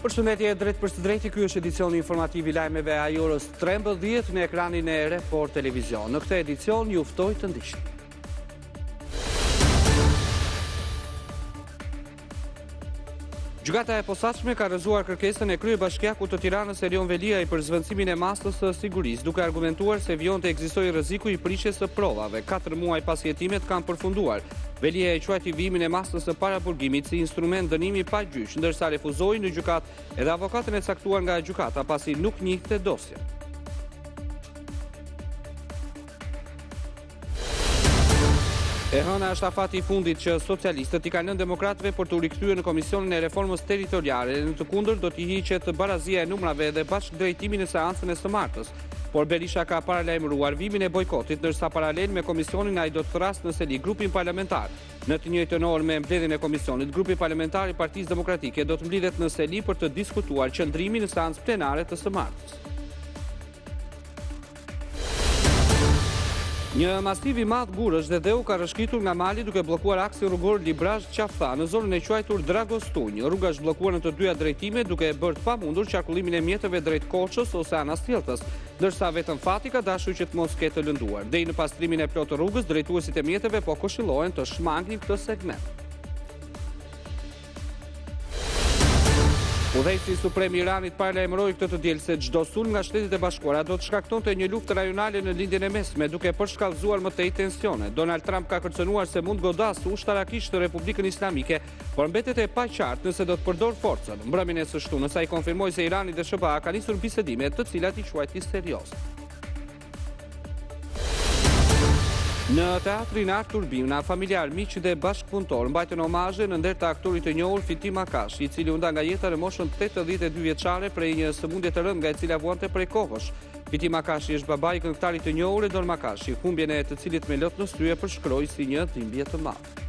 Përshëndetje drejtpërsëdrejti, ky është edicioni informativ i lajmeve i orës 13 në ekranin e Report Televizion. Në këtë edicion ju ftoj të ndiqni. Gjykata e Posaçme ka rrëzuar kërkesën e kryebashkiakut të Tiranës Erion Veliaj për zëvendësimin e masës së sigurisë, duke argumentuar se vijon të ekzistojë rreziku i prishjes së provave, 4 muaj pasi hetimet kanë përfunduar. Veliaj e quajti vijimin e masës së paraburgimit si instrument dënimi pa gjyq, ndërsa refuzoi në gjykatë edhe avokatin e caktuar nga gjykata pasi nuk njihte dosjen. E hëna është afati i fundit që socialistët i kanë lënë demokratëve për t'u rikthyer në Komisionin e Reformës Territoriale dhe në të kundërt do t'i hiqet barazia e numrave dhe bashkëdrejtimi në seancën e së martës. Por Berisha ka paralajmëruar vijimin e bojkotit, ndërsa paralel me komisionin ai do të thërrasë në seli grupin parlamentar. Në të njëjtën orë me mbledhjen e komisionit, grupi parlamentar i Partisë Demokratike do të mblidhet në seli për të diskutuar qëndrimin në seancë plenare të së martës. Një masiv i madh gurësh dhe dheu ka rrëshqitur nga mali duke bllokuar aksin rrugor Librazhd-Qafë Thanë në zonën e quajtur Dragostunjë. Rruga është bllokuar në të dyja drejtimet duke e bërë të pamundur qarkullimin e mjeteve drejt Korçës ose anasjelltas, ndërsa vetëm fati ka dashur që të mos ketë të lënduar. Deri në pastrimin e plotë të rrugës, drejtuesit e mjeteve po këshillohen të shmangin këtë segment. Udhëheqësi suprem i Iranit paralajmëroi këtë të diel se çdo sulm nga Shtetet e Bashkuara do të shkaktonte një luftë rajonale në Lindjen e Mesme, duke përshkallëzuar më tej tensionet. Donald Trump ka kërcënuar se mund të godasë ushtarakisht Republikën Islamike, por mbetet e paqartë nëse do të përdorë forcën. Mbrëmjen e së shtunës ai konfirmoi se Irani dhe SHBA kanë nisur bisedime, të cilat i quajti serioze. Në teatrin Artur Bina, familjarë, miq dhe bashkëpunëtorë mbajtën homazhe në nder të aktorit të njohur Fitim Makashi, i cili u nda nga jeta në moshën 82 vjeçare prej një sëmundje të rëndë nga e cila vuante prej kohësh. Fitim Makashi është babai i këngëtarit të njohur Edon Makashi, humbjen e të cilit me lot në sy e përshkroi si një dhimbje të madhe.